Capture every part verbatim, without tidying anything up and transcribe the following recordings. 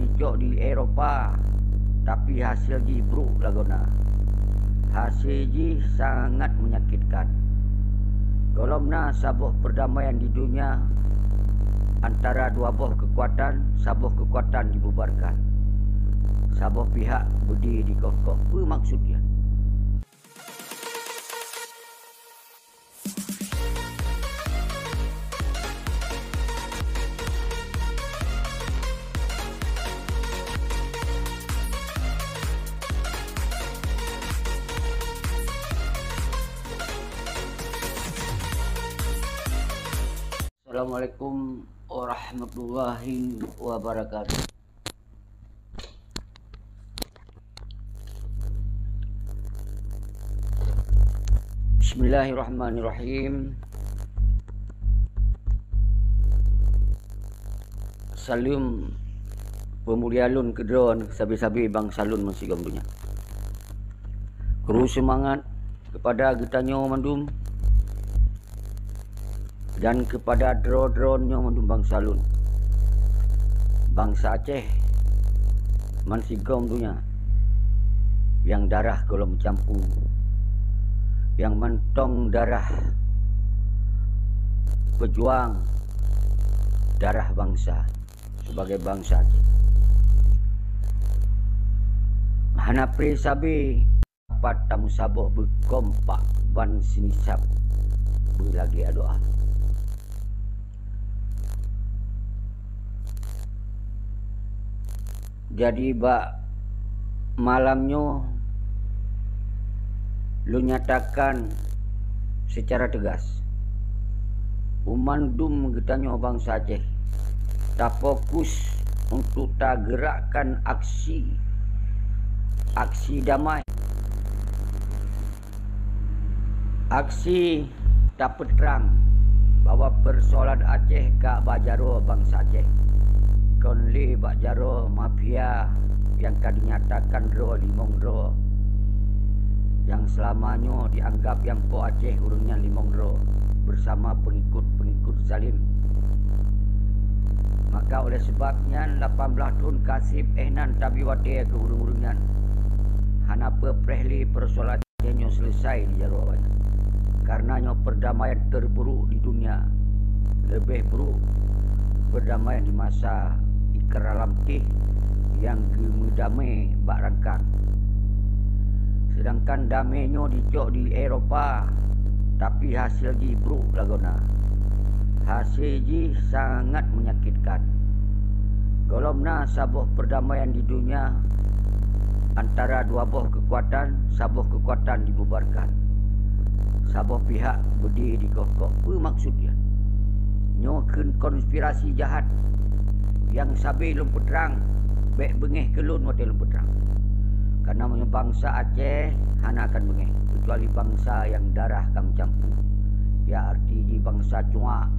Icok di Eropa, tapi hase jih brok lagoena. Hase jih sangat menyakitkan. Gohlom na saboh perdamaian di dunia antara dua boh kekuatan, saboh kekuatan dibubarkan. Saboh pihak beudé dikoh-koh. Peue maksud nyan? Assalamualaikum warahmatullahi wabarakatuh. Bismillahirrahmanirrahim. Saleuem peumulia lôn keudroe sabe-sabe bansa lôn meusigom donya. Kru seumangat keupada geutanyoe mandum dan keupada droe-droe nyoe mandum bansa lôn, bansa Aceh, meusigom donya nyang darah gohlom meucampu, nyang mantong darah peujuang, darah bansa, sibagai bansa Aceh. Hana preh sabe, dapat tameusaboh beukompak ban sinisab beulagée adoe. Jadi, bak malam nyoe lôn nyatakan seucara teugas, u mandum geutanyoe bansa Aceh tafokus untuk tageurakkan aksi, aksi damai, aksi tapeutrang bahwa persoalan Aceh ka bak jaroe bansa Aceh, kon lé bak jaroe mafia nyang ka dinyatakan droe limong droe, nyang seulama nyoe dianggap nyang po Aceh ureuëng nyan limong droe bersama pengikut-pengikut zalim. Maka oleh sebab nyan, lapan blaih thon ka seb éh nan tabi watée keu ureuëng-ureuëng nyan. Hana peupreh lé persoalan nyoe selesai di jaroe awaknyan. Karena nyoe perdamaian terburuk di dunia. Leubeh buruk perdamaian di masa Ikrar Lamteh nyang geumeudamé bak rangkang. Sedangkan damé nyoe dicok di Eropa, tapi hase jih brok lagoena. Hase jih sangat menyakitkan. Gohlom na saboh perdamaian di dunia antara dua boh kekuatan, saboh kekuatan dibubarkan. Saboh pihak beudé dikoh-koh. Peue maksud nyan? Nyoe kheun konspirasi jahat nyang sabe lôn peutrang, bék beungéh keu lôn watée lôn peutrang. Karena meunyoe bansa Aceh hana akan beungéh, kecuali bansa nyang darah ka meucampu. Ya, arti jih bansa cuak.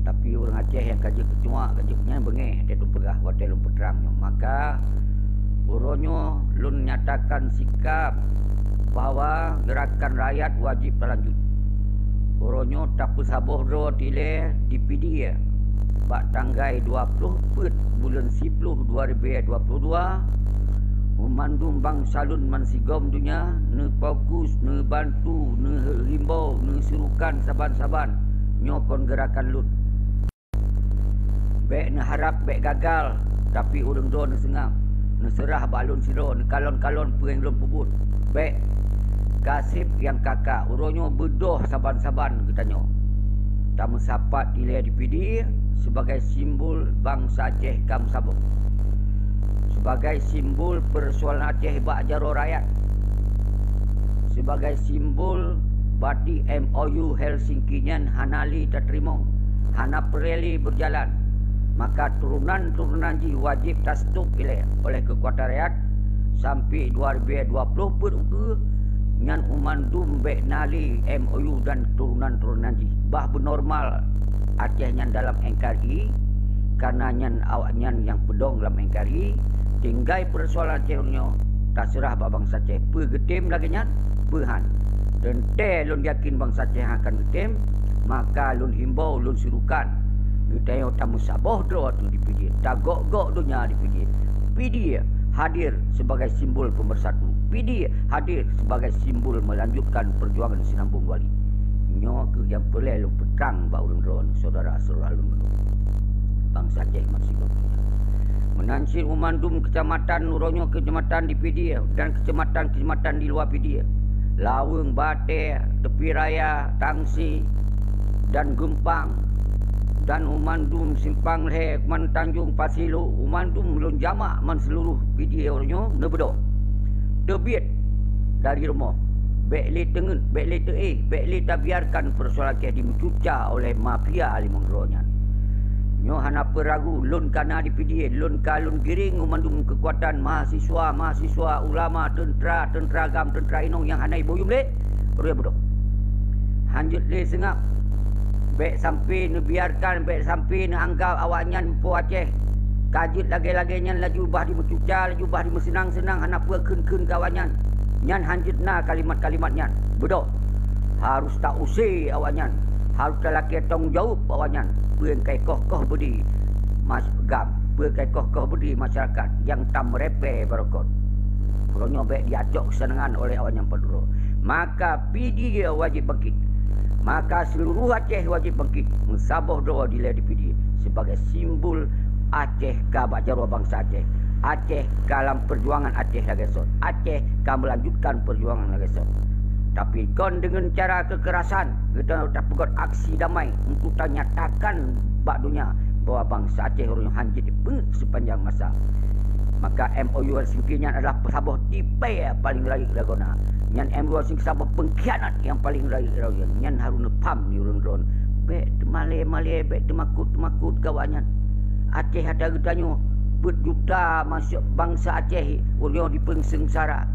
Tapi ureuëng Aceh nyang ka jeuet keu cuak, ka jeuet nyan beungéh, watée lôn peugah, watée lôn peutrang nyoe. Maka, uroe nyoe lôn nyatakan sikap bahwa gerakan rakyat wajéb talanjut. Uroe nyoe tapeusaboh droe dilée di Pidie bak tanggai dua ploh peuet buleuen siploh dua ribée dua ploh dua, u mandum bansa lôn meusigom donya neufokus, neubantu, neuhimbau, neusurukan saban-saban nyoe kon gerakan lôn. Bék neuharab bék gagal, tapi ureuëng droe neuseungab, neuseurah bak lôn sidroe, neukalon-kalon peue nyang lôn peubuet. Bék, ka seb nyang ka-ka, uroe nyoe beudôh saban-saban geutanyoe tameusapat dilée di Pidie sibagai simbol bansa Aceh ka meusaboh, sibagai simbol persoalan Aceh bak jaroe rakyat, sibagai simbol bati M O U Helsinki nyan hana lé tateurimong, hana peureulée beurjalan, maka turonan-turonan jih wajéb tastop ilée oleh keukuatan rakyat sampoe dua ribée dua ploh peuet ukeue nyan u mandum bék na lé M O U dan turonan-turonan jih. Bah beunormal Aceh nyan dalam N K R I, karena nyan awaknyan nyang peudong lam N K R I, tinggai peusoalan Aceh nyoe taseurah bak bansa Aceh. Peue geutem lagée nyan? Peue han. Teuntée lôn yakin bansa Aceh akan geutem, maka lôn himbau, lôn sirukan Geutanyoe tameusaboh droe teuh di Pidie, tagok-gok donya di Pidie. Pidie hadir sebagai simbol pemersatu. Pidie hadir sebagai simbol melanjutkan perjuangan Sinambong Wali. Nyoe keuh nyang peureulée lôn peutrang bak ureuëng droeneuh, syedara-syedara lôn meunurot bansa Aceh meusigoe. Meunan cit u mandum keucamatan uroe nyoe, keucamatan di Pidie dan keucamatan-keucamatan di luwa Pidie, Laweueng, Batée, Teupie Raya, Tangsi, dan Geumpang, dan u mandum Simpang Lhée, Kuman Tanjong, Pasilok, u mandum lôn jamak man seuluruh Pidie uroe nyoe neubeudôh. Teubiet dari rumoh, bék lé teungeut, bék lé teuéh, bék lé tabiarkan peusoalan Aceh dimeucuca oleh mafia limong droe nyan. Nyoe hana peue ragu, lôn ka na di Pidie, lôn ka lôn giring u mandum keukuatan mahasiswa, mahasiswa, ulama, teuntra, teuntra GAM, teuntra inong nyang hana jibuyum lé, roh beudôh. Hanjeuet lé seungab, bék sampai neubiarkan, bék sampai neuanggap awaknyan po Aceh. Ka jeuet lagée-lagée nyan laju bah dimeucuca, laju bah dimeuseunang-seunang, hana peue kheun-kheun keu awaknyan. Nyan hanjeuet na kalimat-kalimat nyan. Beudôh. Harôh tausé awaknyan. Harôh talakée tanggung jaweueb awaknyan. Peue nyang ka jikoh-koh beudé mas-, GAM, peue nyang ka jikoh-koh beudé masyarakat nyang tameurepée barokon. Uroe nyoe bék jiacok keuseunangan oleh awaknyan padum droe. Maka Pidie wajéb bangkit. Maka seuluruh Aceh wajéb bangkit. Meusaboh droe dilée di Pidie sebagai simbol Aceh ka bak jaroe bansa Aceh. Aceh ka lam peujuangan Aceh lagée sot. Aceh ka meulanjutkan peujuangan lagée sot. Tapi kon deungon cara keukerasan, geutanyoe tapeugét aksi damai untuk tanyatakan bak donya bahwa bansa Aceh ureuëng nyoe hanjeuet dipeungét sipanjang masa. Maka M O U Helsinki nyan adalah saboh tipée paleng rayeuk lagoena. Nyan M O U Helsinki saboh peungkhianat nyang paleng rayeuk lagoena. Nyan harôh neupham di ureuëng droeneuh. Bék teumalée-malée, bék teumakot-teumakot keu awaknyan. Aceh atra geutanyoe, peuet juta masyarakat bansa Aceh uroe nyoe dipeungseungsara.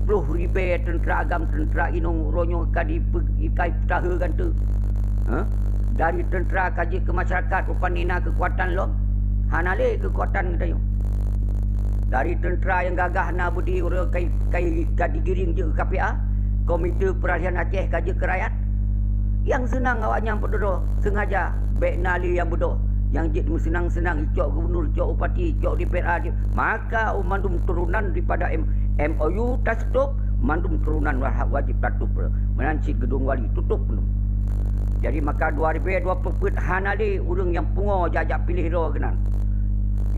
Ploh ribée teuntra GAM, teuntra inong uroe nyoe ka dipeu-, ka jipeusaheue ganteuk. Hah? Dari teuntra ka jeuet keu masyarakat, rupajih na keukuatan lom. Hana lé keukuatan geutanyoe. Dari teuntra nyang gagah na beudé uroe nyoe ka, ka, ka digiring jeuet keu K P A, Komite Peuralihan Aceh ka jeuet keu rakyat. Nyang seunang awaknyan padum droe, seungaja bék na lé nyang beudôh. Nyang jeuet meuseunang-seunang, icok gubernur, icok bupati, icok D P R A, di-, maka u mandum turonan daripada M-, M O U tastop, mandum turonan wa-, wajéb tatup. Meunan cit geudong wali, tutup penuh. Jadi maka dua ribée dua ploh peuet hana lé ureuëng nyang pungo jak-jak piléh droe keunan.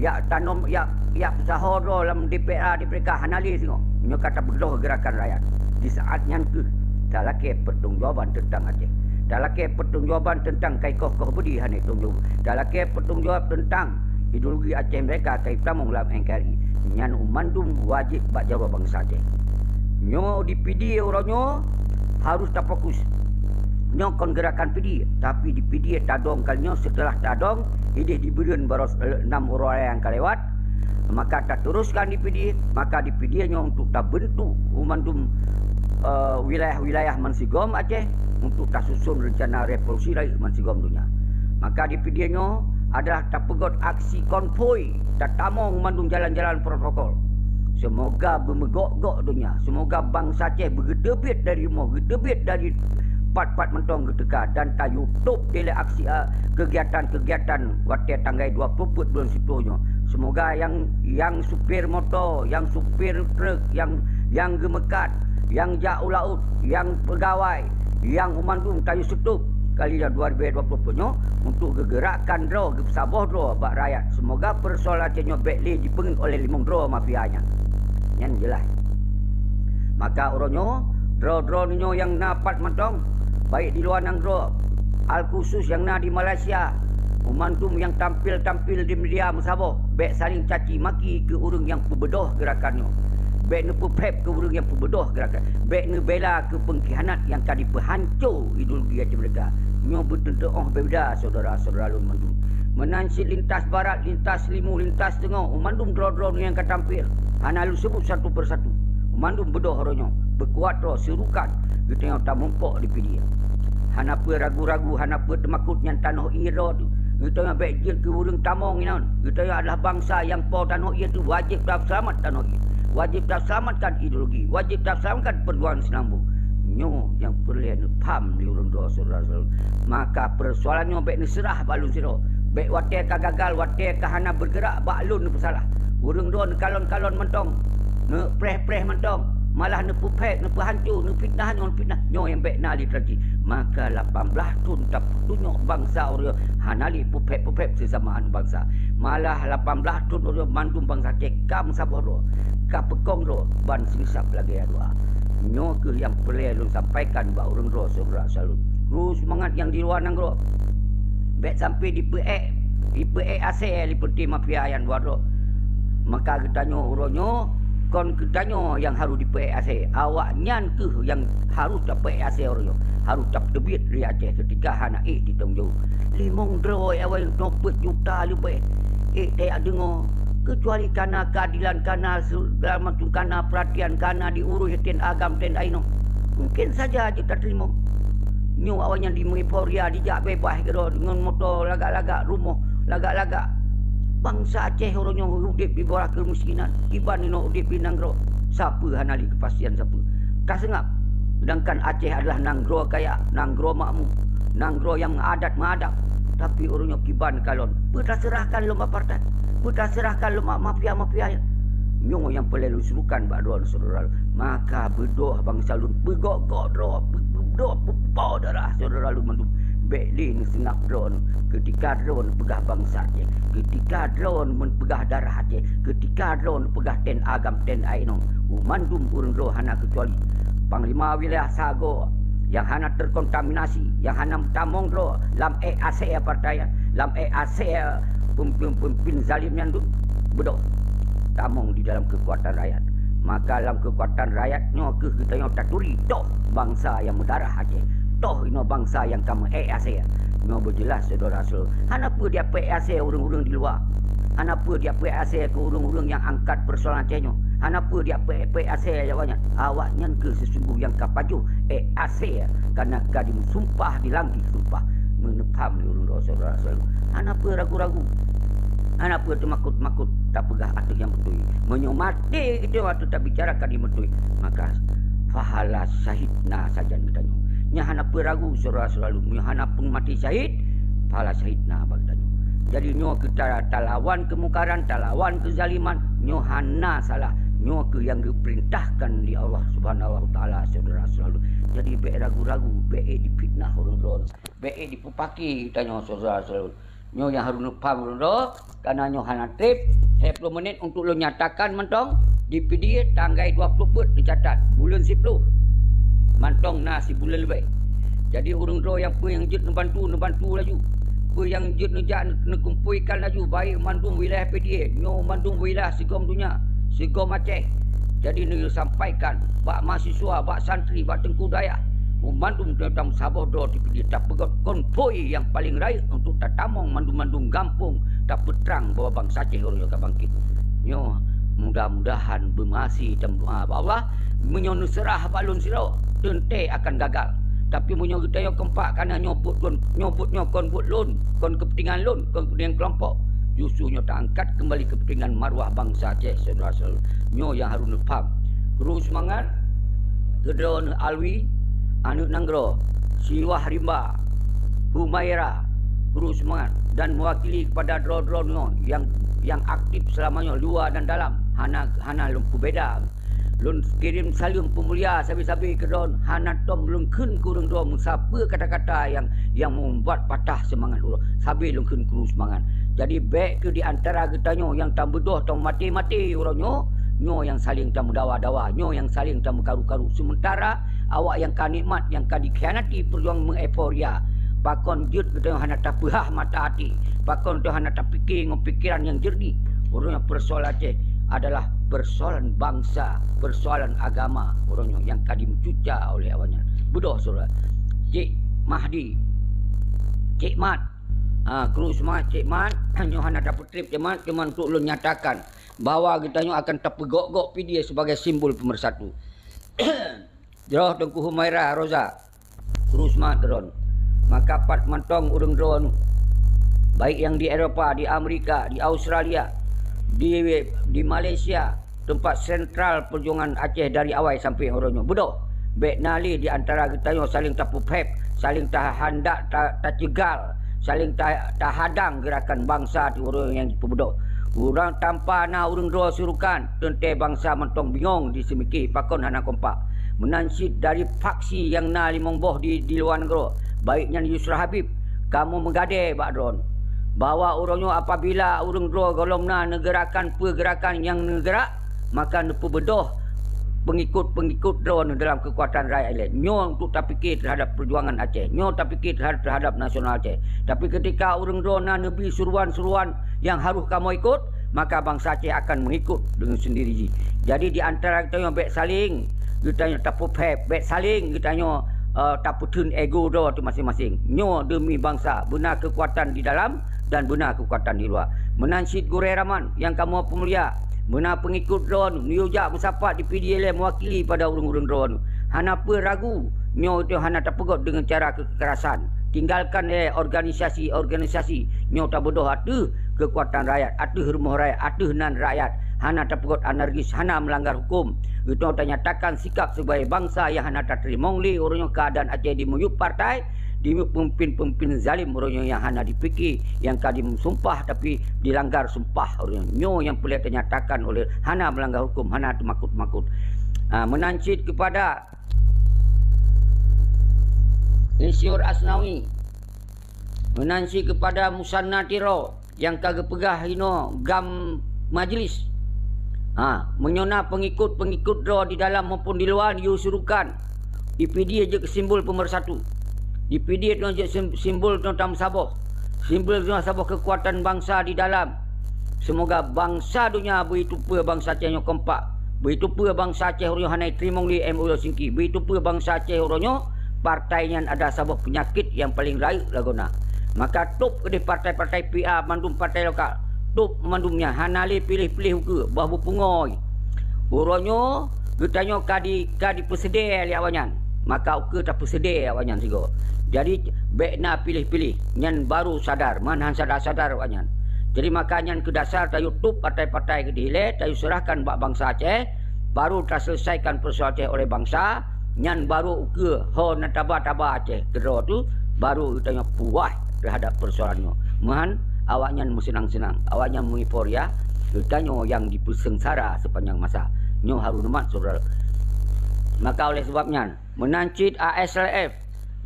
Jak tanom, jak, jak peusaho droe lam D P R A, D P R K hana lé singoh. Nyoe ka tabeudôh geurakan rakyat. Di saát nyan keuh talakée pertanggungjawaban teuntang Aceh. Talakée pertanggungjawaban teuntang ka jikoh-koh beudé hana tanggung jaweueb. Talakée pertanggungjawaban teuntang ideologi Aceh meurdeka ka jitamong lam N K R I. Nyan u mandum wajéb bak jaroe bansa Aceh. Nyoe di Pidie uroe nyoe harôh tafokus. Nyoe kon geurakan Pidie, tapi di Pidie tadong kali nyoe, seuteulah tadong idéh di Bireuen baroe, eh, nam uroe raya nyang ka lewat, maka tateuruskan di Pidie, maka di Pidie nyoe untuk tabeuntuk u mandum, eh, wilayah-wilayah meusigom Aceh untuk tasuson reuncana revolusi rayeuk meusigom donya. Maka di Pidie nyoe adalah tapeugét aksi konvoi, tatamong mandum jalan-jalan protokol. Seumoga beumeugok-gok donya, seumoga bansa Aceh beugeuteubiet dari rumoh, geuteubiet dari pat-pat mantong geuteuka dan tayue top dilée aksi, a, keugiatan-keugiatan watée tanggai dua ploh peuet buleuen siplôh nyoe. Seumoga nyang, nyang supir moto, nyang supir treuk, nyang, nyang geumeukat, nyang jak u laôt, nyang peugawai, nyang u mandum tayue seutop kali nyoe dua ribée dua ploh peuet nyoe untuk geugeurakkan droe, geupeusaboh droe bak rakyat. Seumoga peusoalan Aceh nyoe bék lé jipeungét oleh limong droe mafia nyan. Nyan jeulaih. Maka uroe nyoe, droe-droe nyoe nyang na pat mantong, baik di luwa nanggroe, alkhusus nyang na di Malaysia, u mandum nyang tampil-tampil di media meusaboh, bék saléng caci maki keu ureuëng nyang peubeudôh geurakan nyoe. Bék neupeuprep keu ureuëng nyang peubeudôh geurakan. Bék neubela keu peungkhianat nyang ka jipeuhanco ideologi Aceh meurdeka. Nyoe beuteuteuoh beubeda syedara-syedara lôn mandum. Meunan cit lintas barat, lintas timu, lintas teungoh, u mandum droe-droe nyang ka tampil. Hana lôn seubut satu persatu. U mandum beudôh uroe nyoe, beukuat droe, seurukan, geutanyoe tamumpok di Pidie. Hana peue ragu-ragu, hana peue teumakot, nyan tanoh ie droe teuh. Geutanyoe bék jeuet keu ureuëng tamong inan. Geutanyoe adalah bansa nyang po tanoh ie teuh, wajéb taseulamat tanoh ie. Wajéb taseulamatkan ideologi, wajéb taseulamatkan peujuangan Sinambong. Nyoe nyang peureulée neupham lé ureuëng droe syedara-syedara. Maka peusoalan nyoe bék neuseurah bak lôn sidroe. Bék watée ka gagal, watée ka hana beugeurak, bak lôn neupeusalah. Ureuëng droe neukalon-kalon mantong, neupreh-preh mantong, malah neupeuphét, neupeuhanco, neufitnah nyoe, neufitnah nyoe nyang bék na lé teujadi. Maka lapan blaih thon tapeutunyok bansa ureuëng hana lé peuphét-peuphét seusama bansa. Malah lapan blaih thon ureuëng mandum bansa Aceh ka meusaboh droe, ka peukong droe ban seumisab lagée dua. Nyoe kheueh nyang peureulée lôn sampaikan bak ureuëng droe syedara saleuem. Kru seumangat nyang di luwa nanggroe, bék sampai dipeuék, dipeuék asée lé peuti mafia nyang dua droe. Maka geutanyoe uroe nyoe, kon geutanyoe nyang harôh dipeuék asée, awaknyan kheueh nyang harôh tapeuék asée uroe nyoe, harôh tapeuteubiet di Aceh keutika hana ék ditanggung jaweueb. Limong droe awai nyoe peuet juta leubeh ék tajak deungoe, keucuali kana keadilan, kana segala macam, kana peuratian, kana diurus tén agam tén ainoe. Mungkin saja jeuet tateurimong. Nyoe awaknyan di euforia, dijak beubaih keudroe deungon moto lagak-lagak, rumoh lagak-lagak. Bansa Aceh uroe nyoe udeb di bawah keumiskinan, kiban inoe udeb di nanggroe. Sapeue hana lé keupastian sapeue. Ka seungab. Sedangkan Aceh adalah nanggroe kaya, nanggroe makmu, nanggroe nyang meuadat meuadab. Tapi uroe nyoe kiban kalon, peue taseurahkan lom bak partai, peue taseurahkan lom bak mafia-mafia nyan. Nyoe nyang peureulée lôn serukan bak droe syedara lôn. Maka beudôh bansa lôn, peugok-gok droe, peu-, beudôh peupo darah syedara lôn mandum. Bék lé neuseungab droe. Keutika droe neupeugah bansa Aceh, keutika droe neupeugah darah Aceh, keutika droe neupeugah tén agam tén ainoe, u mandum ureuëng droe hana keucuali. Panglima wilayah sagoe nyang hana terkontaminasi, nyang hana tamong droe lam ék asée partai nyan, lam ék asée peumimpén-peumimpén zalim nyan dum, beudôh tamong di dalam keukuatan rakyat. Maka lam keukuatan rakyat nyoe kheueh geutanyoe taturi toh bansa nyang meudarah Aceh, toh inoe bansa nyang ka meu-ék asée. Nyoe beujeulaih syedara syedara. Hana peue diapeuék asée ureuëng-ureuëng di luwa. Hana peue diapeuék asée keu ureuëng-ureuëng nyang angkat peusoalan Aceh nyoe. Hana peue diapeuék asée awaknyan. Awaknyan kheueh sesungguh nyang ka pajoh ék asée, kareuna ka jimeusumpah, dilanggi sumpah. Meuneupaham lé ureuëng droe syedara syedara. Hana peue ragu-ragu. Hana peue teumakot-makot tapeugah ateueh nyang beutôi. Meunyoe maté geutanyoe ateueh tabicarakan nyang beutôi, maka pahala syahid na sajan geutanyoe. Nyan hana peue ragu syedara syedara lôn. Meunyoe hana peue maté syahid, pahala syahid na bak geutanyoe. Jadi nyoe keu ta-, talawan keumungkaran, talawan keuzaliman, nyoe hana salah. Nyoe kheueh nyang geupeurintahkan lé Allah Subhanahu wa Taala syedara syedara lôn. Jadi bék ragu-ragu, bék ék difitnah ureuëng droe. Bék ék dipeupaki tanyoe syedara syedara lôn. Nyoe nyang harôh neupaham lôn droe, kareuna nyoe hana treb, lhée ploh menit untuk lôn nyatakan mantong, di Pidie tanggai dua ploh peuet neucatat, buleuen siploh. Mantong na sibuleuen leubeh. Jadi ureuëng droe nyang peue nyang jeuet neubantu, neubantu laju. Peue nyang jeuet neujak neu-, neukumpuikan laju, baik mandum wilayah Pidie, nyoe mandum wilayah sigom donya, sigom Aceh. Jadi neusampaikan bak mahasiswa, bak santri, bak teungku dayah, u mandum teutap saboh droe di Pidie tapeugét konvoi nyang paleng rayeuk untuk tatamong mandum-mandum gampông, tapeutrang bahwa bansa Aceh uroe nyoe ka bangkét. Nyoe mudah-mudahan beumeuasie dan meudoá bak Allah, meunyoe neuseurah bak lôn sidroe, teuntée akan gagal. Tapi meunyoe geutanyoe keumpak kareuna nyoe buet lôn, nyoe buet nyoe kon buet lôn, kon keupeuntingan lôn, kon keupeuntingan keulompok, justru nyoe taangkat keumbali keupeuntingan maruah bansa Aceh syedara-syedara. Nyoe nyang harôh neupaham. Kru seumangat, keudroe neuh Alwi, aneuëk nanggroe, Siwah Rimba, Humaira, kru seumangat, dan meuwakili kepada droe-droe nyoe nyang, nyang aktif seulama nyoe luwa dan dalam, hana, hana lôn peubeda. Lôn kirém saleuem peumulia sabe-sabe keudroe, hana tom lôn kheun keu ureuëng droe meusapeue kata-kata nyang, nyang meubuet patah seumangat uroe. Sabe lôn kheun kru seumangat. Jadi bék keu di antara geutanyoe nyang tameudoh, tameumaté-maté uroe nyoe, nyoe nyang saléng tameudawa-dawa, nyoe nyang saléng tameukaru-karu. Seumeuntara awak nyang ka nikmat, nyang ka dikhianati peujuang meueuforia. Pakon jeuet geutanyoe hana tapeuhah mata até? Pakon geutanyoe hana tapike ngon pikeran nyang jeurnih? Uroe nyoe peusoalan Aceh adalah peusoalan bansa, peusoalan agama uroe nyoe nyang ka dimeucuca oleh awaknyan. Beudôh syedara. Cék Mahdi, Cék Mat, ah, kru seumangat Cék Mat, nyoe hana tapeutreb Cék Mat, cuma untuk lôn nyatakan bahwa geutanyoe akan tapeugok-gok Pidie sebagai simbol pemersatu. Jroh Teungku Humaira Roza, kru seumangat keudroe. Maka pat mantong ureuëng droe, baik nyang di Eropa, di Amerika, di Australia, di, di Malaysia, teumpat sentral peujuangan Aceh dari awai sampai uroe nyoe. Beudôh, bék na lé di antara geutanyoe saléng tapeuphét, saléng tahandak ta-, taceugal, saléng ta-, tahadang geurakan bansa di ureuëng nyang jipeubeudôh. Ureuëng tanpa na ureuëng droe seurukan, teuntée bansa mantong bingong di seumiki pakon hana kompak. Meunan cit dari faksi nyang na limong boh di, di luwa nanggroe, baik nyan Yusra Habib, kamoe meugadée bak droeneuh bahwa uroe nyoe apabila ureuëng droe gohlom na neugeurakan peue geurakan nyang neugeurak, maka neupeubeudôh peungikut-peungikut droeneuh dalam keukuatan rakyat ilée. Nyoe untuk tapike teuhadap peujuangan Aceh. Nyoe tapike teuhadap, teuhadap nasional Aceh. Tapi keutika ureuëng droe na neubi suruan-suruan nyang harôh kamoe ikot, maka bansa Aceh akan meungikot deungon seundiri jih. Jadi, di antara geutanyoe bék saléng geutanyoe tapeupéb, bék saléng geutanyoe, eh, tapeutheun ego droe teuh maséng-maséng. Nyoe deumi bansa, beuna keukuatan di dalam dan beuna keukuatan di luwa. Meunan cit gurée raman nyang kamoe peumulia, beuna peungikot droeneuh, neuyue jak meusapat di P D I lé meuwakili pada ureuëng-ureuëng droeneuh. Hana peue ragu, nyoe teuh hana tapeugot deungon cara kekerasan. Tinggalkan lé organisasi-organisasi, nyoe tabeudôh ateueh keukuatan rakyat, ateueh rumoh rakyat, ateueh nan rakyat. Hana tapeugot anarkis, hana meulanggar huköm. Geutanyoe tanyatakan sikap sibagai bansa nyang hana tateurimong lé uroe nyoe keuadaan Aceh di miyueb partai, di miyueb peumimpén-peumimpén zalim uroe nyoe nyang hana jipike, nyang ka jimesumpah tapi jilanggar sumpah uroe nyoe. Nyoe nyang peureulée tanyatakan oleh hana meulanggar huköm, hana teumakot-makot. Ah, meunan cit keupada Insinyur Asnawi, meunan cit keupada Musanna Tiro nyang ka geupeugah inoe GAM majlis. Ha, meunyoe na peungikot-peungikot droe di dalam maupun di luwa, yue surukan. Di P D I jeuet keu simbol peumeursatu. Di P D I nyoe jeuet sim-, simbol teuntang saboh. Simbol teuntang saboh keukuatan bansa di dalam. Seumoga bansa donya beuteupeue bansa Aceh nyoe kompak. Beuteupeue bansa Aceh uroe nyoe hana jiteurimong lé M O U Helsinki. Beuteupeue bansa Aceh uroe nyoe partai nyan adalah saboh peunyakét nyang paleng rayeuk lagoena. Maka tôb keudeh partai-partai P A mandum partai lokal. Tôb mandum nyan hana lé piléh-piléh ukeue bah beupungo. Uroe nyoe geutanyoe ka di, ka dipeuseudée lé awaknyan. Maka ukeue tapeuseudée awaknyan sigoe. Jadi, bék na piléh-piléh. Nyan barô sadar, meuhan hana sadar-sadar awaknyan. Jadi, maka nyan keu dasar tayue tôb partai-partai keudeh ilée, tayue seurahkan bak bansa Aceh, barô taseuleusaikan peusoalan Aceh oleh bansa, nyan barô ukeue ho na taba-taba Aceh keudroe teuh, barô geutanyoe puas teuhadap peusoalan nyoe. Meuhan awaknyan meuseunang-seunang, awaknyan meueuforia, geutanyoe nyang jipeuseungsara seupanjang masa. Nyoe harôh neumat, syedara. Maka oleh sabab nyan, meunan cit A S L F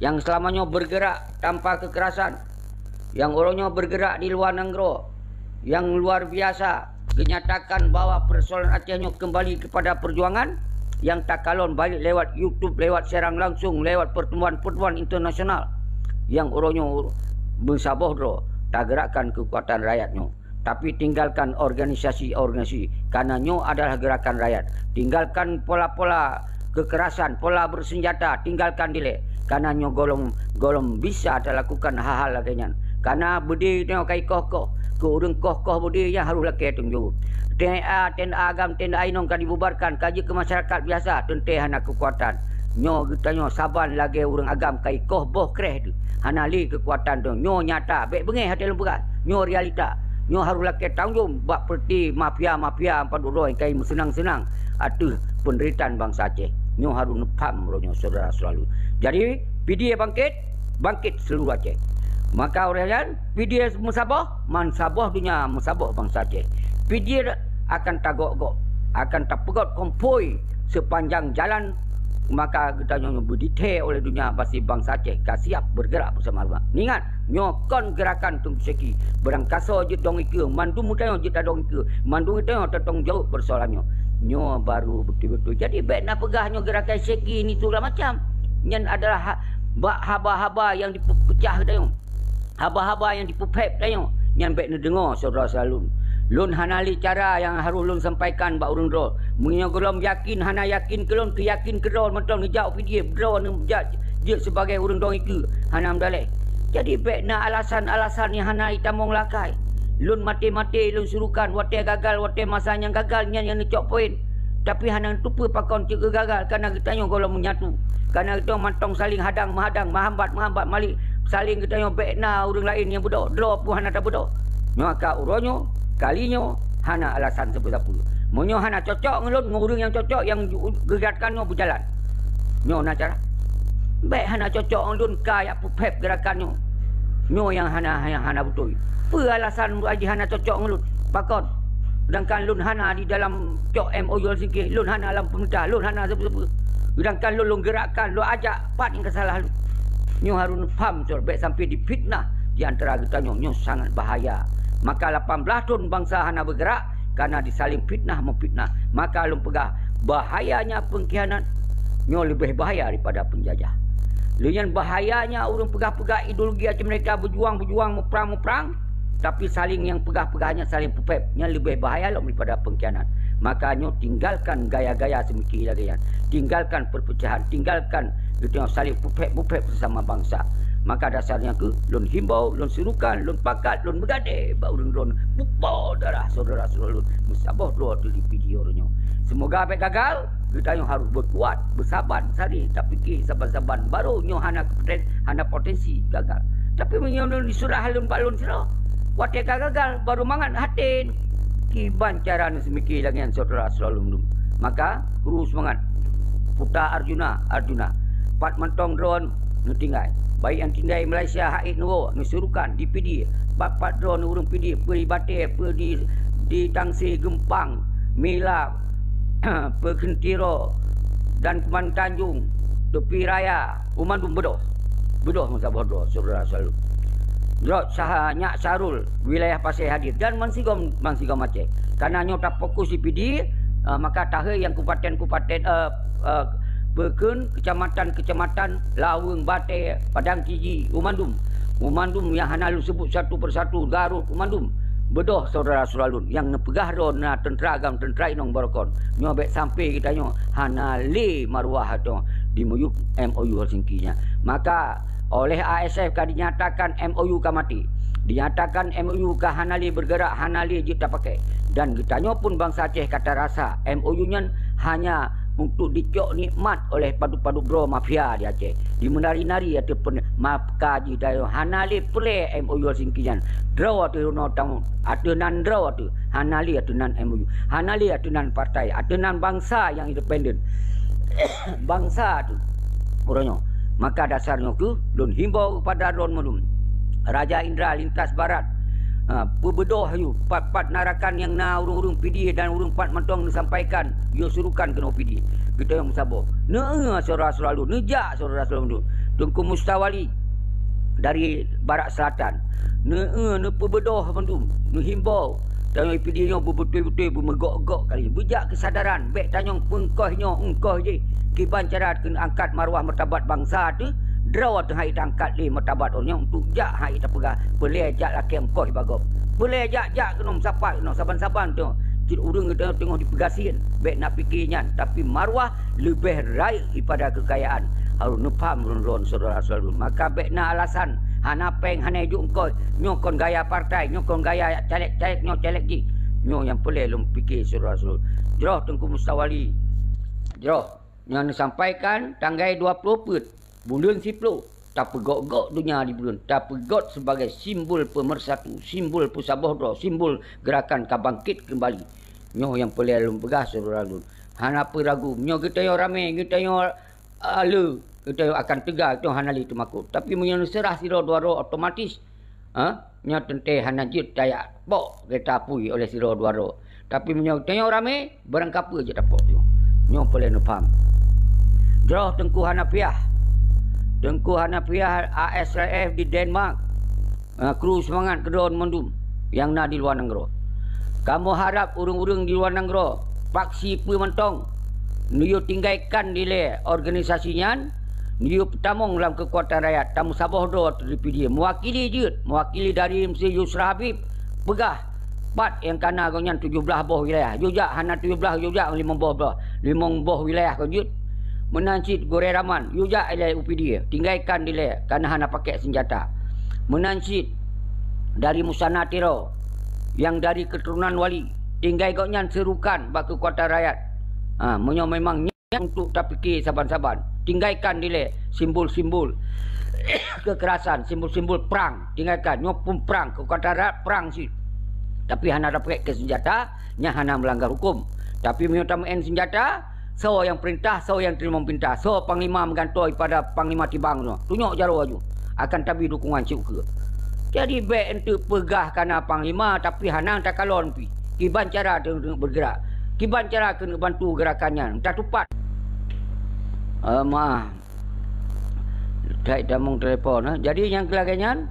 nyang seulama nyoe beurgeurak tanpa keukerasan, nyang uroe nyoe beurgeurak di luwa nanggroe, nyang luar biasa, geunyatakan bahwa peusoalan Aceh nyoe keumbali keupada peujuangan nyang takalon baik lewat YouTube, lewat siaran langsung, lewat peurtemuan-peurtemuan internasional nyang uroe nyoe meusaboh droe tageurakkan keukuatan rakyat nyoe. Tapi tinggalkan organisasi-organisasi, karena nyoe adalah gerakan rakyat. Tinggalkan pola-pola kekerasan, pola bersenjata, tinggalkan dilée. Karena nyoe gohlom, gohlom bisa talakukan hal-hal lagée nyan. Karena beudé nyoe ka ikoh-koh, keu ureuëng koh-koh beudé nyan harôh lakée tanggung jaweueb. T N A, T N A agam, T N A inong ka dibubarkan, ka jeuet keu masyarakat biasa, teuntée hana keukuatan. Nyoe geutanyoe saban lagée ureuëng agam ka ikoh boh kréh teuh, hana lé keukuatan teuh. Nyoe nyata, bék beungéh até lôn peugah. Nyoe realita. Nyoe harôh lakée tanggung jaweueb bak peureuté mafia-mafia padub droe nyang ka meuseunang-seunang ateueh peundeuritaan bansa Aceh. Nyoe harôh neupham uroe nyoe, syedara seulalu. Jadi, P D I bangkét, bangkét seuluruh Aceh. Maka uroe nyan, P D I meusaboh, meusaboh donya, meusaboh bansa Aceh. P D I akan tagok-gok, akan tapeugot konvoi seupanjang jalan, maka geutanyoe beuditée oleh donya, pasti bansa Aceh ka siap beurgeurak beusama-sama. Ingat, nyoe kon geurakan Teuku Syeki. Beurangkasoe jeuet dong ikeue, mandum geutanyoe jeuet tadong ikeue, mandum geutanyoe tatong jaweueb peusoalan nyoe. Nyoe barô beutôi-beutôi. Jadi, bék na peugah nyoe geurakan Syeki, nyan segala macam. Nyan adalah ha-, bak haba-haba nyang dipeupeucah geutanyoe. Haba-haba nyang dipeupéb tanyoe, nyan bék neudeungoe syedara-syedara lôn. Lôn hana lé cara nyang harôh lôn sampaikan bak ureuëng droe. Meunyoe gohlom yakin hana yakin keu lôn, keu yakin keu droe mantong neujak u P D I, droe neujak jeuet sibagai ureuëng dong ikeue, hana meudaléh. Jadi bék na alasan-alasan nyang hana jitamong lakée. Lôn maté-maté lôn surukan, watée gagal, watée masa nyang gagal nyan nyang neucok poin. Tapi hana neuteupeue pakon cit geugagal, karena geutanyoe gohlom meunyatu. Karena geutanyoe mantong saléng hadang-meuhadang, meuhambat-meuhambat malik, saléng geutanyoe bék na ureuëng laén nyang beudôh, droe pun hana tabeudôh. Nyoe ka uroe nyoe, kali nyoe, hana alasan sapeue-sapeue. Meunyoe hana cocok ngon lôn, ngon ureuëng nyang cocok nyang ju-, geugakan nyoe beujalan. Nyoe na cara. Bék hana cocok ngon lôn ka jak peupéb geurakan nyoe. Nyoe nyang hana, nyang hana beutôi. Peue alasan jih hana cocok ngon lôn? Pakon? Sedangkan lôn hana di dalam cok M O U Helsinki, lôn hana lam pemerintah, lôn hana sapeue-sapeue. Sedangkan lôn, lôn geurakkan, lôn ajak, pat nyang ka salah lôn. Nyoe harôh neupham, bèk sampoe difitnah di antara geutanyoe, nyoe sangat bahaya. Maka lapan belas thon bansa hana beugerak, karena disaléng fitnah meufitnah. Maka lôn peugah, bahayanya pengkhianat nyoe leubeh bahaya daripada penjajah. Lé nyan bahayanya ureuëng peugah-peugah ideologi ateueh mereka beujuang-beujuang, muprang-muprang, tapi saléng nyang peugah-peugah nyan saléng peupéb, nyan leubeh bahaya lom daripada pengkhianat. Maka nyoe tinggalkan gaya-gaya seumiki lagée nyan. Tinggalkan perpecahan, tinggalkan geutanyoe saléng peupéb-peupéb sesama bansa. Maka dasarnya keuh lôn himbau, lôn serukan, lôn pakat, lôn meugadée bak ureuëng droe, mupo darah syedara-syedara lôn, meusaboh droe ateueh di video nyoe. Semoga bèk gagal, geutanyoe harôh beukuat, beusaban, saléng tapike saban-saban. Barô nyoe hana kepoten-, hana potensi gagal. Tapi meunyoe lôn diseurah lôn bak lôn sidroe, watée ka gagal, barô mangat até. Kiban cara neuseumiki lagée nyan syedara-syedara lôn. Maka, kru seumangat. Puta Arjuna, Arjuna. Pat mantong droe neutinggai. Baik nyang tinggai Malaysia, hak ék neuwoe, neusurukan di Pidie. Pat-pat droe ureuëng Pidie, peue di Batée, peue di, di Tangse, Geumpang, Mila, Peukeuntiro, dan Kuman Tanjong, Tepi Raya, u mandum beudôh. Beudôh meusaboh droe, syedara-syedara lôn. Droe saha Nyak Syahrul, wilayah Pasé Hadih, dan bansigom, bansigom Aceh. Karena nyoe tafokus di Pidie, eh, maka tahé nyang kupaten-kupaten, eh, eh, beukeuen kecamatan-kecamatan, Laweueng, Batée, Padang Kiji, u mandum. U mandum nyang hana lôn seubut satu persatu, Garut, u mandum. Beudôh syedara-syedara lôn, nyang neupeugah droe na teuntra agam, teuntra inong barokon. Nyoe bèk sampoe geutanyoe hana lé maruah ateueh di miyueb M O U Helsinki nyan. Maka, oleh A S F ka dinyatakan M O U ka maté. Dinyatakan M O U ka hana lé beugerak, hana lé jeuet tapakée. Dan geutanyoe pun bansa Aceh ka tarasa M O U nyan hanya untuk dicok nikmat oleh padub-padub droe mafia di Aceh. Di meunari-nari ateueh pen-, maka jih tanyoe hana lé peureulée M O U Helsinki nyan. Droe ateueh runoe tamong, ateueh nan droe ateueh, hana lé ateueh nan M O U. Hana lé ateueh nan partai, ateueh nan bansa nyang independen. Bansa tu uroe nyoe. Maka dasar nyoe keuh lôn himbau keupada droe mandum. Raja Indra lintas barat, ha, peubeudôh ayue, pat-pat na rakan nyang na ureuëng-ureuëng Pidie dan ureuëng pat mantong neusampaikan, yue surukan keunoe Pidie. Geutanyoe meusaboh. Neu-eu syedara-syedara lôn, neujak syedara-syedara lôn. Teungku Mustawali dari Barat Selatan. Neu-eu, neupeubeudôh mandum, neuhimbau. Tanyoe Pidie nyoe beubeutôi-beutôi beumeugok-gok kali. Beujak keusadaran, bèk tanyong peue engkoh nyoe, engkoh jih. Kiban cara keu angkat maruah martabat bansa teuh, droe teuh han ék taangkat lé martabat ureuëng nyoe untuk jak han ék tapeugah, peureulée jak lakée engkoh bak gob. Peureulée jak, jak keunoe meusapat keunoe saban-saban teuh. Cit ureuëng geutanyoe teungoh dipeugasien, bèk na pike nyan, tapi maruah leubeh rayeuk daripada keukayaan. Harôh neupham lôn, lôn syedara-syedara lôn. Maka bèk na alasan, hana péng, hana jok engkoh, nyoe kon gaya partai, nyoe kon gaya caleg-caleg nyoe, caleg jih. Nyoe nyang peureulée lôn pike syedara-syedara lôn. Jroh Teungku Mustawali. Jroh. Nyang neusampaikan tanggai dua ploh peuet buleuen siplôh, tapeugok-gok donya di buleuen, tapeugok sibagai simbol peumersatu, simbol peusaboh droe, simbol geurakan ka bangkét keumbali. Nyoe nyang peureulée lôn peugah syedara lôn. Hana peue ragu, meunyoe geutanyoe ramé, geutanyoe, ah, le, geutanyoe akan teuga, geutanyoe hana lé teumakot. Tapi meunyoe neuseurah sidroe dua droe otomatis, ha, nyoe teuntée hana jeuet tajak pok geurita apui oleh sidroe dua droe. Tapi meunyoe geutanyoe ramé, barangkapeue jeuet tapok nyoe. Nyoe peureulée neupham. Jroh Teungku Hanafiah. Teungku Hanafiah A S R F di Denmark. Ah, kru seumangat keu droe mandum nyang na di luwa nanggroe. Kamoe harab ureuëng-ureuëng di luwa nanggroe, paksi peue mantong, neuyue tinggaikan dilée organisasi nyan, neuyue peutamong lam keukuatan rakyat, tameusaboh droe ateueh di Pidie. Meuwakili jeuet, meuwakili dari Meuseujid Yusra Habib, peugah, pat nyang ka na gobnyan tujoh blaih boh wilayah. Yue jak hana tujoh blaih, yue jak limong boh, boh, limong boh wilayah kon jeuet. Meunan cit Gurée Rahman, yue jak ilée u Pidie, tinggaikan dilée, kareuna hana pakèk seunjata. Meunan cit dari Musana Tiro, nyang dari keuturonan wali, tinggai gobnyan seurukan bak keukuatan rakyat. Ha, meunyoe memang nyan untuk tapike saban-saban, tinggaikan dilée simbol-simbol kekerasan, simbol-simbol prang, tinggaikan. Nyoe pun prang, keukuatan rakyat prang cit. Tapi hana tapakèk keu seunjata, nyan hana meulanggar huköm. Tapi meunyoe tameu'en seunjata, soe nyang peurintah, soe nyang teurimong peurintah, soe panglima meugantoe pada panglima tibang nyoe, tunyok jaroe laju, akan tabri dukungan siukeue. Jadi bék eunteuk peugah kana panglima, tapi hana takalon pih. Kiban cara keuneuk beugerak? Kiban cara keuneuk bantu geurakan nyan? Tatupat. Eh, maah. That tamong telepon, eh. Jadi nyang keu lagée nyan,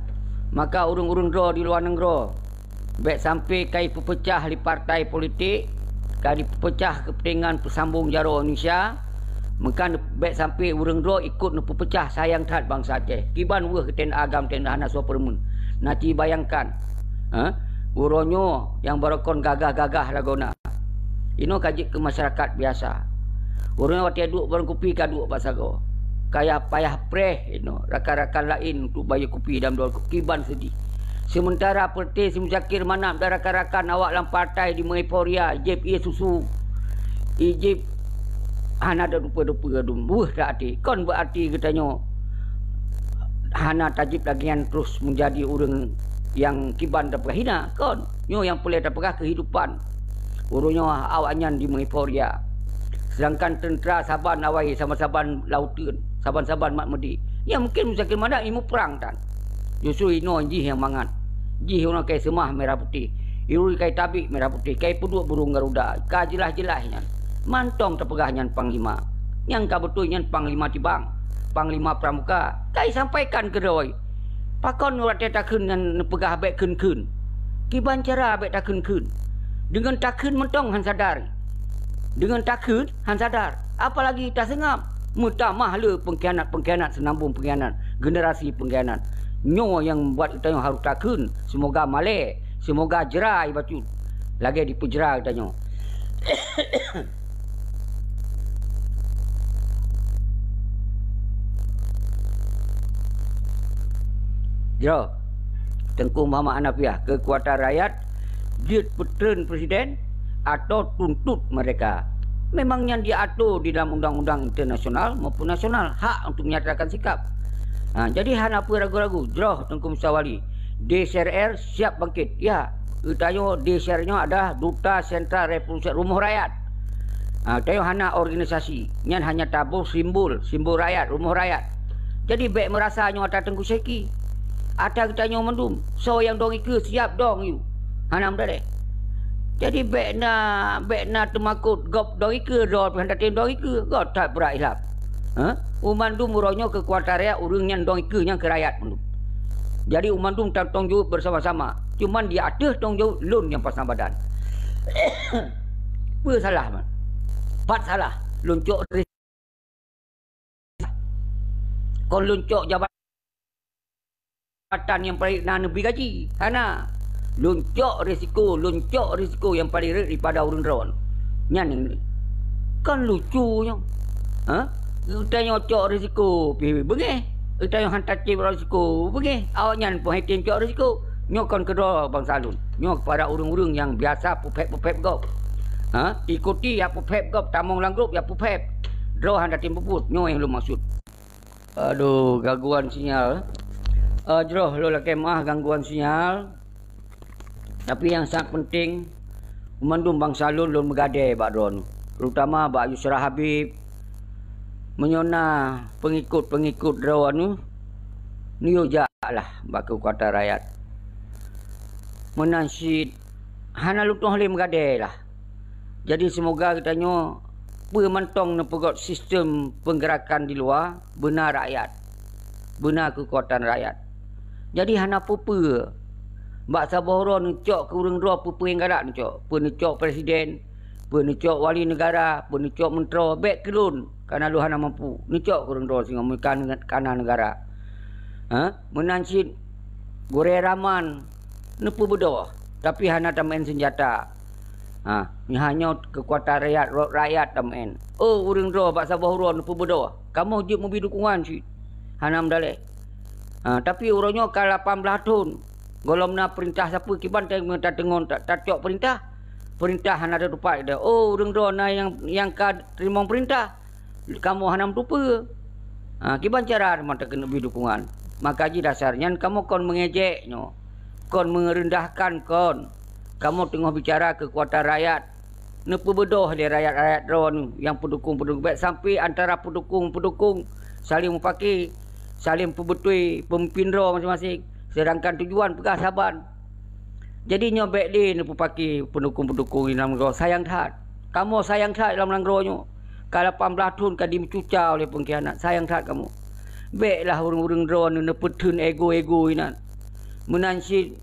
maka ureuëng-ureuëng droe di luwa nanggroe, bék sampai ka ipeupeucah lé partai politik, ka ipeupeucah keupeuntengan peusambong jaroe Indonesia, meukan bék sampai ureuëng droe ikot neupeupeucah sayang that bansa Aceh. Kiban weueh keu T N A GAM, T N A hana soe peureumeun. Na ci bayangkan, eh, uroe nyoe nyang barokon gagah-gagah lagoe na. Inoe ka jeuet keu masyarakat biasa. Ureuëng watée duek barang kupi ka duek bak sagoe. Kaya payah preh inoe rakan-rakan laén untuk bayeue kupi dan bloe kupi ban seudeh. Sementara Perte si Muzakir Manaf dan rakan-rakan awak lam partai di meueuforia, ijép ié susu, ijép hana ada rupa-rupa dum. Weueh that até. Kon beuarti geutanyoe hana tajib lagée nyan terus meunjadi ureuëng nyang kiban tapeugah hina. Kon. Nyoe nyang peureulée tapeugah keuhidupan. Uroe nyoe awaknyan di meueuforia. Sedangkan teuntra saban awai saban-saban lauteuen, saban-saban mat meudi. Nyan mungken Muzakir Manaf imeue prang tan. Justru inoe jih nyang mangat. Jih uroe kai seumah merah putih. Irui kai tabik merah putih. Kai peuduek burung garuda. Ka jeulaih-jeulaih nyan. Mantong tapeugah nyan panglima. Nyang ka beutôi nyan panglima tibang. Panglima pramuka. Kai sampaikan keudroe. Pakon watée takheun nyan neupeugah bék kheun-kheun? Kiban cara bék takheun-kheun? Deungon takheun mantong han sadar. Deungon takheun han sadar. Apalagi taseungab. Meutamah le pengkhianat-pengkhianat, seunambong pengkhianat, generasi pengkhianat. Nyoe nyang buat geutanyoe harôh takheun. Seumoga malée, seumoga jra ibacut. Lagée dipeujra geutanyoe. Jroh, Teungku Muhammad Hanafiah, keukuatan rakyat jeuet peutreun presiden atau tuntot merdeka. Memang nyan diatur di dalam undang-undang internasional maupun nasional, hak untuk menyatakan sikap. Ha, jadi hana peue ragu-ragu, jroh Teungku Musa Wali. D C R R siap bangkit. Ya, geutanyoe D C R nyoe adalah Duta Sentral Revolusi Rumoh Rakyat. Ha, tanyoe hana organisasi. Nyan hanya taboh simbol, simbol rakyat, rumoh rakyat. Jadi bék meurasa nyoe ata Teungku Syeki. Ata geutanyoe mandum. Soe nyang dong ikeue siap dong yue. Hana meudaleh. Jadi bék na, bék na teumakot gob dong ikeue, droe pih hana tem dong ikeue. Gob that brat ilap. Ha? U mandum uroe nyoe keukuatan rakyat, ureuëng nyang dong ikeue nyang keu rakyat mandum. Jadi u mandum tatong jaweueb bersama-sama. Cuman di ateueh tong jaweueb lôn nyang pasang badan. Peue salah man? Pat salah lôn cok ri-, kon lôn cok jabatan nyang paleng na neubri gaji. Hana. Lôn cok risiko, lôn cok risiko nyang paleng rhot daripada ureuëng droe. Nyan kon lucu nyoe. Ha? Geutanyoe cok risiko pih beungéh. Geutanyoe han tacok risiko beungéh. Awaknyan pun han tem cok risiko. Nyoe kon keudroe bansa lôn. Nyoe kepada ureuëng-ureuëng nyang biasa peuphét-peuphét gob. Ha? Ikuti nyang peuphét gob, tamong lam grup nyang peuphét. Droe hana tem peubuet. Nyoe nyang lôn maksud. Aduh, gangguan sinyal. Eh, jroh lôn lakée meuáh gangguan sinyal. Tapi nyang sangat penting, mandum bansa lôn, lôn meugadée bak droeneuh, terutama bak Yusra Habib. Meunyoe na peungikot-peungikot droeneuh, neuyue jaklah bak keukuatan rakyat. Meunan cit hana lôn tueng lé meugadée lah. Jadi seumoga geutanyoe peue mantong neupeugot sistem peunggeurakan di luwa beuna rakyat, beuna keukuatan rakyat. Jadi hana peue-peue. Bak saboh uroe neucok keu ureuëng droe peue-peue nyang galak neucok. Peue neucok presiden, peue neucok wali neugara, peue neucok meuntroe, bék keu lôn, kareuna lôn hana mampu. Neucok keu ureuëng droe singoh meuka kana neugara. Ha? Meunan cit gurée raman neupeubeudôh, tapi hana tameu'en seunjata. Ha, nyoe hanyoe keukuatan rakyat, rot rakyat tameu'en. Oh, ureuëng droe bak saboh uroe neupeubeudôh, kamoe jeuet meubi dukungan cit. Hana meudaleh. Ha, tapi uroe nyoe ka lapan blaih thon. Gohlom na peurintah sapeue kiban teungoh tateungon ta-, tacok peurintah. Peurintah hana teutupat ida. Oh, ureuëng droe na nyang, nyang ka teurimong peurintah. Kamoe hana meutupeue. Ha, kiban cara teuma takeuneuk bri dukungan. Maka jih dasar nyan kamoe kon meungejek nyoe. Kon meureundahkan kon. Kamoe teungoh bicara keukuatan rakyat. Neupeubeudôh lé rakyat-rakyat droeneuh nyang peudukong-peudukong. Bék sampai antara peudukong-peudukong saléng mupake, saléng peubeutôi peumimpin droe maséng-maséng. Seudangkan tujuan peugah saban. Jadi nyoe bék lé neupeupaki peundukong-peundukong di lam nanggroe, sayang that. Kamoe sayang that lam nanggroe nyoe. Ka lapan blaih thon ka dimeucuca oleh peungkhianat, sayang that kamoe. Bék lah ureuëng-ureuëng droeneuh neupeutheun ego-ego inan. Meunan cit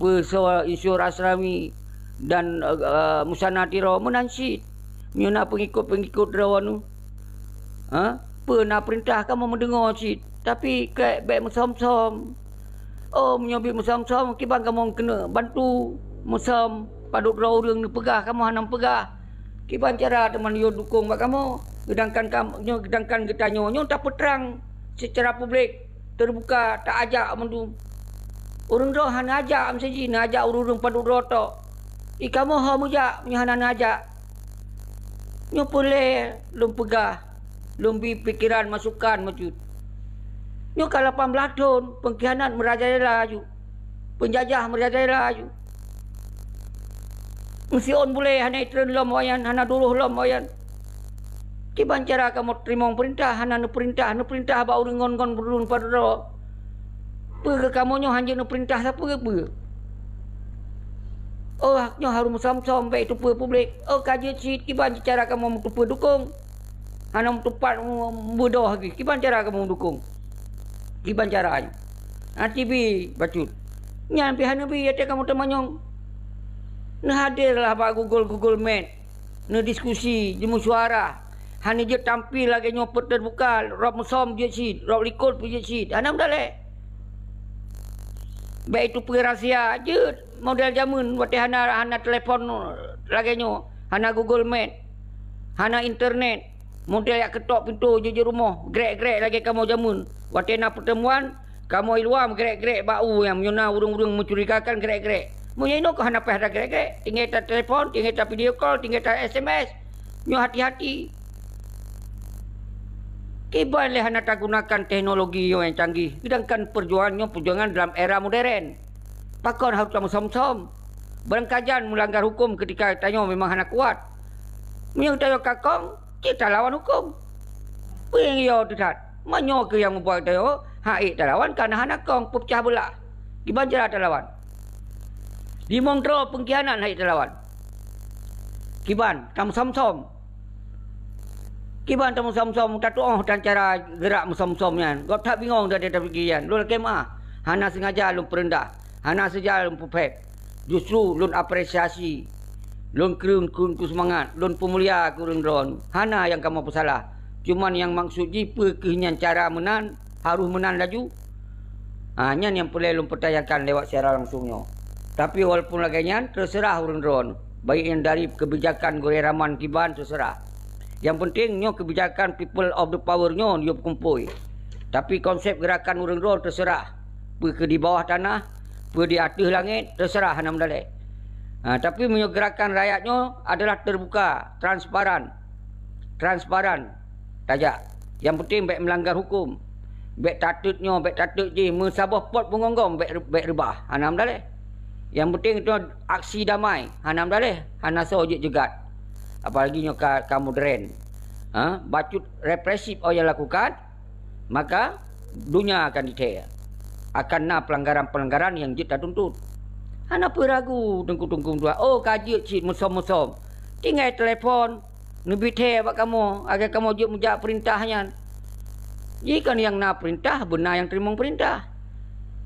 peue soe Insinyur Asrami dan, eh, eh, Musanna Tiro, meunan cit. Meunyoe na peungikot-peungikot droeneuh, ha? Peue na peurintah kamoe meudeungoe cit, tapi keu bék meusöm-söm. Oh, meunyoe bit meusöm-söm, kiban kamoe keuneuk bantu meusöm, padub droe ureuëng neupeugah kamoe hana meupeugah. Kiban cara teuma yue dukong bak kamoe, seudangkan kam-, nyoe, seudangkan geutanyoe nyoe tapeutrang seucara publik, teubuka, taajak mandum. Ureuëng droe hana ajak meusaji, na ajak ureuëng-ureuëng padub droe tok. I kamoe ho meujak meunyoe hana na ajak. Nyoe peureulée lôn peugah, lôn bi pikeran masukan meucut. Nyoe ka lapan blaih thon peungkhianat meurajalela aju, peunjajah meurajalela aju. Meusiôn bulée hana itreun lom awaknyan, hana duroh lom awaknyan. Kiban cara kamoe teurimong peurintah, hana neupeurintah, neupeurintah bak ureuëng ngon-ngon ureuëng padub droe. Peue keu kamoe nyoe hanjeuet neupeurintah sapeue-peue? Oh, nyoe harôh meusöm-söm bék teupeue publik. Oh, ka jeuet cit kiban cara kamoe meuteupeue dukong. Hana meutupat mu-, beudôh lagée. Kiban cara kamoe meudukong? Kiban cara nyoe? Hana bi bacut. Nyan pih hana bi watée kamoe teumanyong. Neuhadirlah bak Google, Google Meet. Neudiskusi, jimusyuara. Hana jeuet tampil lagée nyoe peuet teubuka, rab meusöm jeuet cit, rab likot pih jeuet cit. Hana meudalée. Bék teupeue rahsia, jeuet model jameun watée hana, hana telepon lagée nyoe, hana Google Meet, hana internet. Model jak keutok pintoe jeuet-jeuet rumoh, grek-grek lagée kamoe jameun. Watée na peuteumuan, kamoe i luwa meugrek-grek bak u nyang meunyoe na ureuëng-ureuëng meucurigakan grek-grek. Meunyoe inoe keuh hana payah tagrek-grek, tinggai tatelepon, tinggai tavideo call, tinggai ta-S M S. Nyoe hati-hati. Kiban lé hana tagunakan teknologi nyoe nyang canggih, seudangkan peujuangan nyoe peujuangan dalam era modern. Pakon harôh tameusöm-söm? Barangkajan meulanggar huköm keutika tanyoe memang hana kuat. Meunyoe tanyoe ka kong, cit talawan huköm. Peue nyang yo teuh that? Meunyoe keu nyang mubuat tanyoe hana ék talawan, kana hana kong, peupeucah beulah. Kiban cara talawan? Limong droe peungkhianat hana ék talawan. Kiban tameusöm-söm? Kiban tameusöm-söm, tatuoh tan cara geurak meusöm-söm nyan. Gob that bingong dari tapikiran. Lôn lakée meuáh, hana seungaja lôn peureundah, hana seungaja lôn peuphet. Justru lôn apresiasi, lôn kreueng keu, keu seumangat, lôn peumulia keu ureuëng droeneuh. Hana nyang kamoe peusalah. Cuman nyang maksud jih peue keuh nyan cara meunan, harôh meunan laju? Ha, nyan nyang peureulée lôn peutanyakan lewat siaran langsung nyoe. Tapi walaupun lagée nyan, teuseurah ureuëng droeneuh. Baik nyang dari keubijakan gurée raman kiban, teuseurah. Nyang peunteng nyoe keubijakan people of the power nyoe yue peukumpôi. Tapi konsep geurakan ureuëng droeneuh teuseurah. Peue keu di bawah tanah, peue di ateueh langét, teuseurah hana meudalée. Ha, tapi meunyoe geurakan rakyat nyoe adalah teubuka, transparan. Transparan. Tajak. Nyang peunteng bék meulanggar huköm. Bék tateut nyoe, bék tateut jih, meusaboh pot beunggong-gong bék, bék reubah. Hana meudalée. Nyang peunteng nyoe aksi damai, hana meudalée, hana soe jeuet jeugat. Apalagi nyoe ka, ka modern. Ha, bacut represif awak nyang lakukan, maka donya akan dithée. Akan na peulanggaran-peulanggaran nyang jeuet tatuntut. Hana peue ragu teungku-teungku dua. Oh, ka jeuet cit meusöm-meusöm. Tinggai telepon, neubi thée bak kamoe, agai kamoe jeuet meujak peurintah nyan. Jih kon nyang na peurintah, beuna nyang teurimong peurintah.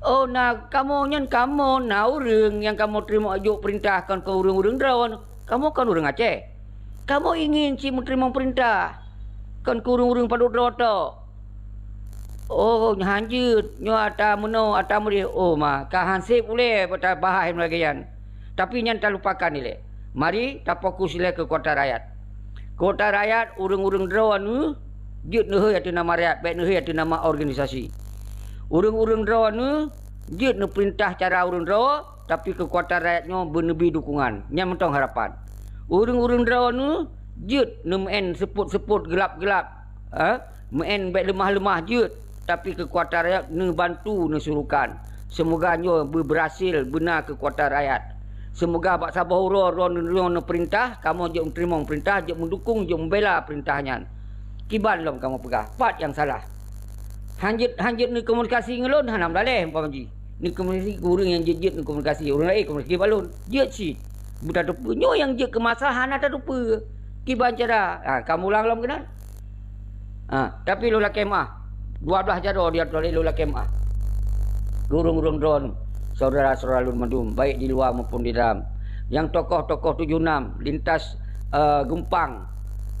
Oh, na kamoe nyan, kamoe na ureuëng nyang kamoe teurimong jok peurintah, kon keu ureuëng-ureuëng droe. Kamoe kon ureuëng Aceh. Kamoe ingin cit meuteurimong peurintah, kon keu ureuëng-ureuëng padub droe tok. Oh, hanjeuet, nyoe ata meunoe, ata meudeh. Oh, ma, ka han sép ulée bak tabahai meulagée nyan. Tapi nyan talupakan ilée. Mari tafokus ilée keu keukuatan rakyat. Keukuatan rakyat, ureuëng-ureuëng droeneuh jeuet neuhôi ateueh nama rakyat, bék neuhôi ateueh nama organisasi. Ureuëng-ureuëng droeneuh jeuet neupeurintah cara ureuëng droe, tapi keukuatan rakyat nyoe beuneubi dukungan. Nyan mantong harapan. Ureuëng-ureuëng droeneuh jeuet neumeu'en seupôt-seupôt geulab-geulab, ha? Meu'en bék leumah-leumah jeuet, tapi keukuatan rakyat neubantu neusurukan. Seumoga nyoe beubeurhasil beuna keukuatan rakyat. Seumoga bak saboh uroe droeneuh neupeurintah, kamoe jeuet meuteurimong peurintah, jeuet meudukong, jeuet meubela peurintah nyan. Kiban lom kamoe peugah, pat nyang salah. Hanjeuet, hanjeuet neukomunikasi ngon lôn, hana meudalée umpama jih. Neukomunikasi keu ureuëng nyang jeuet-jeuet neukomunikasi, ureuëng laén komunikasi bak lôn. Jeuet cit. Beutateupeue nyoe nyang jeuet keu masa hana tateupeue. Kiban cara, ha, kamoe ulang lom keunan. Ha, tapi lôn lakée meuáh. Dua blaih jaroe di ateueh lôn lakée meuáh. Keu ureuëng-ureuëng droeneuh, syedara-syedara lôn mandum, baik di luwa maupun di dalam. Nyang tokoh-tokoh tujoh nam lintas, eh, geumpang,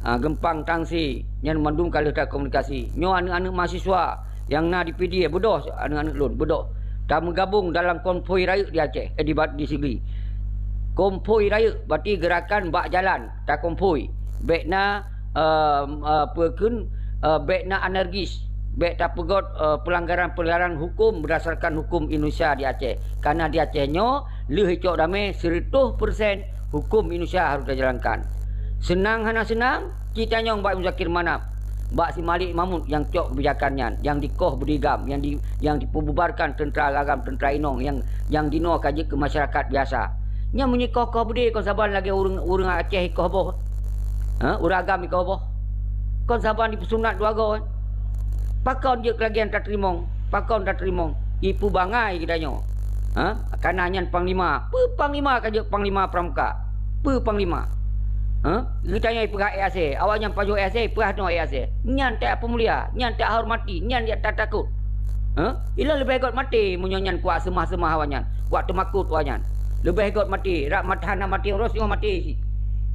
ha, geumpang tangsi, nyan mandum ka lheueh takomunikasi. Nyoe aneuëk-aneuëk mahasiswa nyang na di Pidie, beudôh aneuëk-aneuëk lôn, beudôh. Tameugabong dalam konvoi rayeuk di Aceh, eh, di Bat-, di Sigli. Konvoi rayeuk, berarti gerakan bak jalan, takonvoi. Bék na, eh, eh, peue kheun, eh, bék na anarkis, bék tapeugét, eh, pelanggaran-pelanggaran hukum berdasarkan hukum Indonesia di Aceh. Karena di Aceh nyoe lheueh icok damé seratus persen hukum Indonesia harus dijalankan. Seunang hana seunang, cit tanyong bak Muzakir Manaf, bak si Malik Mahmud nyang cok kebijakan nyan, nyang dikoh beudigam, nyang di-, nyang dipeububarkan tentara agam, tentara inong nyang, nyang dinoe ka jeuet keu masyarakat biasa. Nyan meunyoe ikoh-koh beudé kon saban lagée ureuëng, ureuëng Aceh ikoh boh. Ha, ureuëng agam ikoh boh. Kon saban dipeusunat dua goe. Pakon jeuet keu lagée nyan tateurimong? Pakon tateurimong? Ipeubangai geutanyoe. Ha? Kana nyan panglima. Peue panglima ka jeuet panglima pramuka? Peue panglima? Ha? Geutanyoe ipeugah E A C, awaknyan pajoh E A C, ipeugah nyoe E A C. Nyan tak peumulia, nyan tak hormati, nyan tak takot. Ha? Ilôn leubeh gét maté meunyoe nyan kuat seumah-seumah awaknyan, kuat teumakot awaknyan. Leubeh gét maté, rak mat-, hana maté uroe singoh maté cit.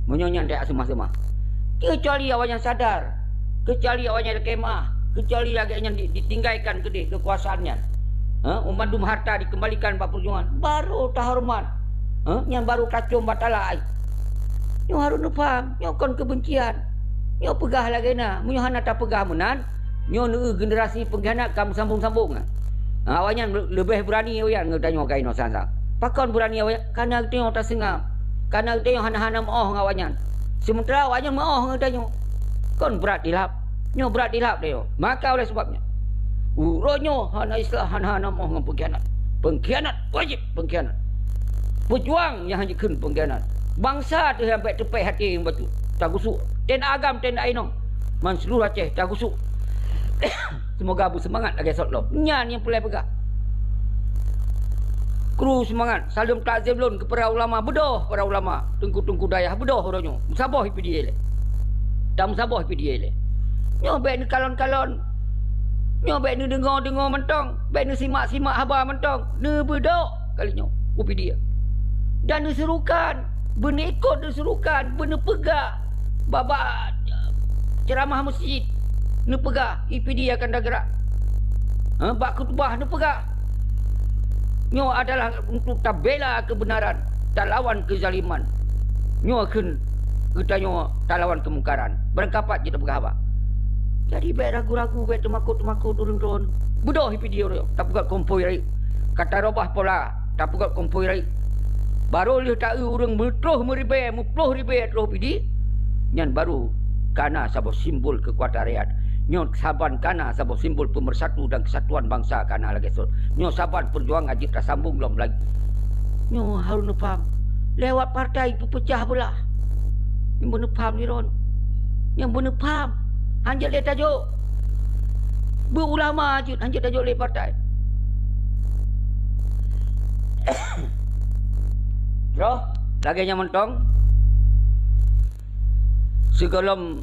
Meunyoe nyan tak seumah-seumah. Keucuali awaknyan sadar, keucuali awaknyan lakée meuáh, keucuali lagée nyan di-, ditinggaikan keudeh keukuasaan nyan. Ha, mandum harta dikeumbalikan bak peujuangan, barô tahoreumat. Ha, nyan barô tacôm bak talak. Nyoe harôh neupaham, nyoe kon keubencian. Nyoe peugah lagée na, meunyoe hana tapeugah meunan, nyoe neu generasi peungkhianat ka meusambong-sambong. Ha, awaknyan le-, leubeh beurani awaknyan ngon tanyoe ka inoe sang-sang. Pakon beurani awaknyan? Kana geutanyoe taseungab. Kana geutanyoe hana-hana meu'oh ngon awaknyan. Seumeutara awaknyan meu'oh ngon tanyoe. Kon brat dilap. Nyoe brat dilap tanyoe. Maka oleh sebab nyan, uroe nyoe hana istilah hana-hana meu'oh ngon peungkhianat. Peungkhianat wajéb peungkhianat. Peujuang nyang hana jikheun peungkhianat. Bansa teuh nyang bék teupéh até ngon bacut. Tagusuk. Tenda agam, tenda inong. Man seuluruh Aceh tagusuk. Seumoga beuseumangat lagée sot lom. Nyan nyang peureulée peugah. Kru seumangat, saleuem takzim lôn keu para ulama, beudôh para ulama, teungku-teungku dayah, beudôh uroe nyoe. Meusaboh I P D I lé. Dan meusaboh I P D I lé. Nyoe bék neukalon-kalon. Nyoe bék neudeungoe-deungoe mantong, bék neusimak-simak haba mantong. Neubeudôh kali nyoe, U P D I. Dan neusurukan, beuneuikot neusurukan, beuneupeugah. Bak-bak, eh, ceuramah meuseujid neupeugah, I P D I akan teugerak. Ha, bak khutubah neupeugah, nyoe adalah untuk tabela keubeunaran, talawan keuzaliman. Nyoe kheun geutanyoe talawan keumungkaran. Beurangkapat jeuet tapeugah haba. Jadi, bék ragu-ragu, bék teumakot-teumakot ureuëng droen. Beudôh I P D I uroe nyoe, tapeugét konvoi rayeuk. Ka tarobah pola, tapeugét konvoi rayeuk. Barô lheueh ta-eu ureuëng meutroh meuribée, muploh ribée troh I P D I, nyan barô kana saboh simbol keukuatan rakyat. Nyoe saban kana saboh simbol peumeursatu dan keusatuan bansa kana lagée sot. Nyoe saban peujuangan jeuet tasambong lom lagi. Nyoe harôh neupaham. Lewat partai peupeucah beulah. Nyang beuneupham nirôn. Nyang beuneupham. Hanjeuet lé tajok. Beu ulama jeuet, hanjeuet tajok lé partai. Droe, lagée nyan mantong. Sigohlom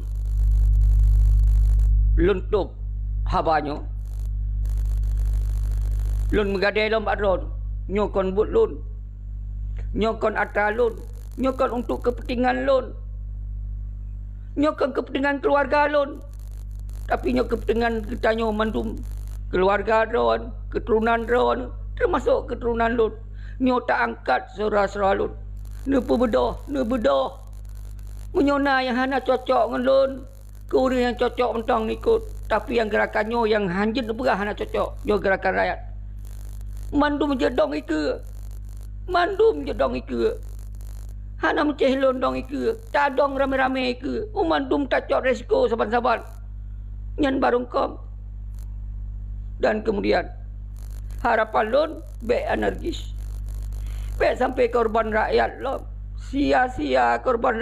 lôn tôb haba nyoe, lôn meugadée lom bak droe. Nyoe kon buet lôn. Nyoe kon atra lôn. Nyoe kon untuk keupeuntengan lôn. Nyoe kon keupeuntengan keuluwarga lôn. Tapi nyoe keupeuntengan geutanyoe mandum. Keuluwarga droe, keuturonan droe, teumasok keuturonan lôn. Nyoe ta-angkat syedara-syedara lôn. Neupeubeudôh, neubeudôh. Meunyoe na nyang hana cocok ngon lôn, keu ureuëng nyang cocok mantong neuikot, tapi nyang gerakan nyoe nyang hanjeuet neupeugah hana cocok, nyoe gerakan rakyat. Mandum jeuet dong ikeue. Mandum jeuet dong ikeue. Hana meucéh lôn dong ikeue, tadong ramé-ramé ikeue. Mandum tacok resiko saban-saban. Nyan barô kong. Dan kemudian, harapan lôn bék anarkis. Bék sampai korban rakyat lom. Sia-sia korban